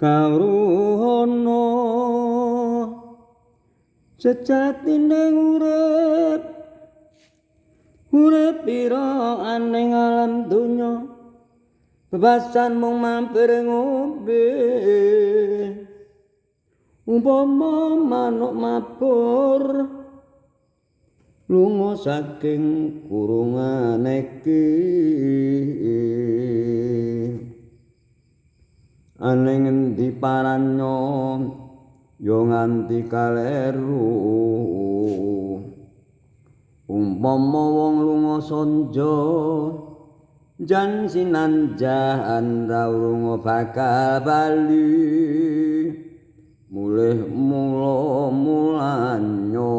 Kawruhana sejatine urip, urip pira aning alam donya, bebasan mung mampir ngombe. Umpama manuk mabur lunga saking kurungan iki, aning endi paranya ya nganti kaleru. Umpama wong lunga sanja jan sinanjahan ra urunga bakal bali, mulih mula mulanyo.